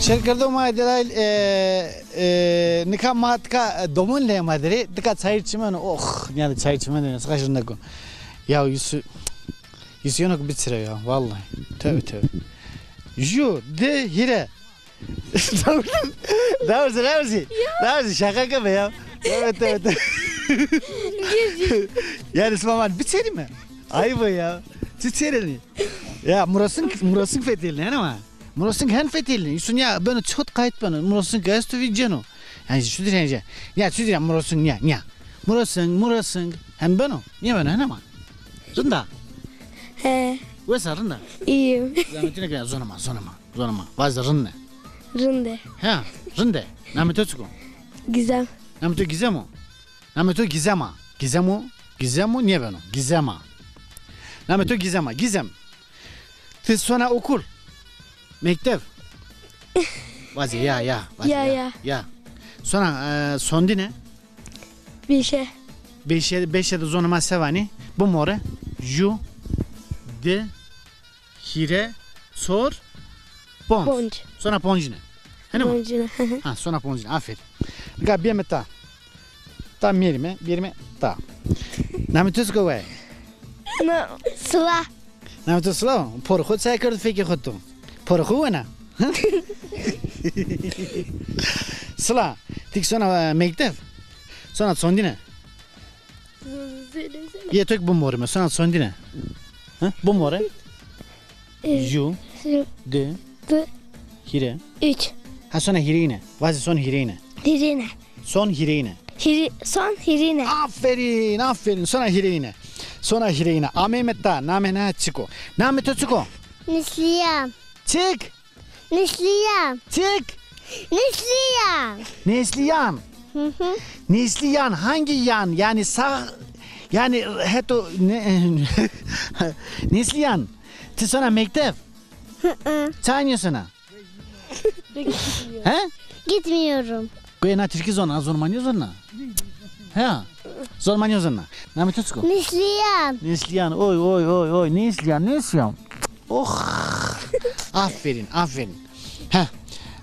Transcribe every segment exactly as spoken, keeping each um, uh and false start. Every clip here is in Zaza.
Şêrkerdo ma delalî, e, e, nika ma tika domon lê ma derê, tika çayîr çimeno, oh, nîya de çayîr çimeno, sika şirindek o. Ya Yusuf, Yusuf yeno ki biçire ya, vallahi. Tövbe tövbe. Ju, di, hîre. Dawzi, dawzi. Dawzi, şaka keme ya. Tövbe tövbe tövbe. Yani sima van biçerîme. Ayıp o ya. Çi çereni? Ya murasın, murasın fetelini, hene ma? Murasın hen fetelini. Yusuf ya beno çot kayıt beno. Murasın ki esto vi ceno. Yani şu dirence. Ya şu dire murasın ya, ya. Murasın, murasın. Hem beno. Niye beno, hene ma? Rında. He. Wesa rında. İyiyim. Zahmetine kadar zonama, zonama, zonama. Vaze rında. Rında. Ha, rında. Namê to çik o? Gizem. Namê to Gizem o? Namê to Gizem a. Gizem o. Gizem o, niye beno? Gizem a. Namê to Gizem a. Gizem. Ti sona okul. Mektev. Vaze ya, ya. Vaze ya, ya. Ya. Sona, e, sondine. Beşe. Beşe, beşe de zonê ma se vanê? Bimore. Ju, di, hîre, çor, ponc. Ponc. Sona poncine. Hene mi? Poncine. Ha, sona poncine. Aferin. Nika biyeme ta. Ta mierime, bierime ta. Namê to çik o we? Na, Sıla. Namê to Sıla? Porê xo çay kerdo fekê xo to. Porê xo wena? Sıla, ti ki sona, e, mektev? Sona sondine? Yê to ki bimorime, sona sondine? Ha? Bimore. E, ju, ju, di, di, hîre. Üç. Ha, sona hîreyine. Vaze son hîreyine. Hîreyine. Son hîreyine. Hîri-, son hîreyine. Aferin, aferin. Sona hîreyine. Sona hîreyine. Ameyme ta, namê na çik o? Namê to çik o? Neslihan. Çik? Neslihan. Çik? Neslihan. Neslihan. Hı hı. Neslihan hangi yan? Yani sağ, yani heto ne, Neslihan. Ti sona mektev? Hı hı. Çay nîyo sona? He? Gitmiyorum. Goya na tirkî zona, zon ma nêzona. He. Zon ma nêzona. Namê to çik o? Neslihan. Neslihan. Oy, oy, oy, oy. Neslihan, Neslihan. Oh. Aferin, aferin. He.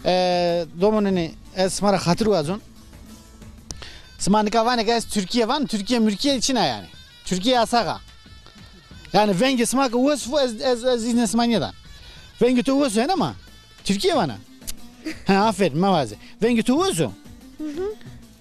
E, domonênî, ez sima ra xatir wazon. Sima nika vanê ke ez Tirkîye van, Tirkîye mirkîye çin a yani. Tirkîye yasax a. Yani vengê sima ke wes vo ez, ez, ez îznê sima nêdan. Vengê to wes o, hene ma? Tirkîye vana. Ha, aferin, mevaze. Vengê to wes o? Hı hı.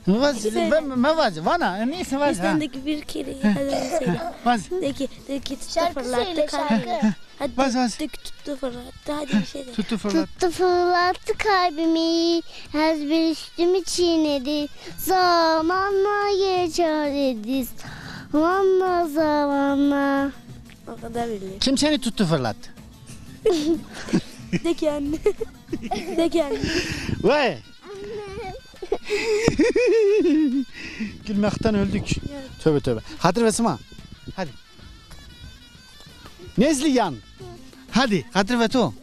Mevaze, mevaze, vana, neyse vaze, ha. Bizden de bir kere, hadi söyle. Vaze. De ki, de ki, tuttu fırlattı kalbimi. Hadi. Vaze, vaze. De ki, tuttu fırlattı, hadi bir şey de. Tuttu fırlattı. Tuttu fırlattı kalbimi, her bir üstümü çiğnedi. Zamanla geçer dedi, zamanla, zamanla. O kadar bildim. Kim seni tuttu fırlattı? De ki anne. De ki anne. Vay. Gülmekten öldük. Tövbe tövbe. Xatir ve sima. Hadi. Neslihan. Hadi, xatir ve to.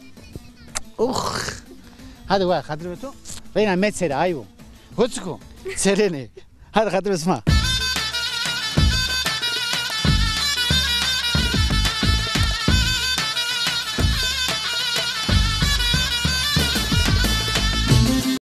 Oh. Hadi vay, xatir ve to. Reyna met seri, ayvo. Ho çik o? Sereni. Hadi xatir ve sima.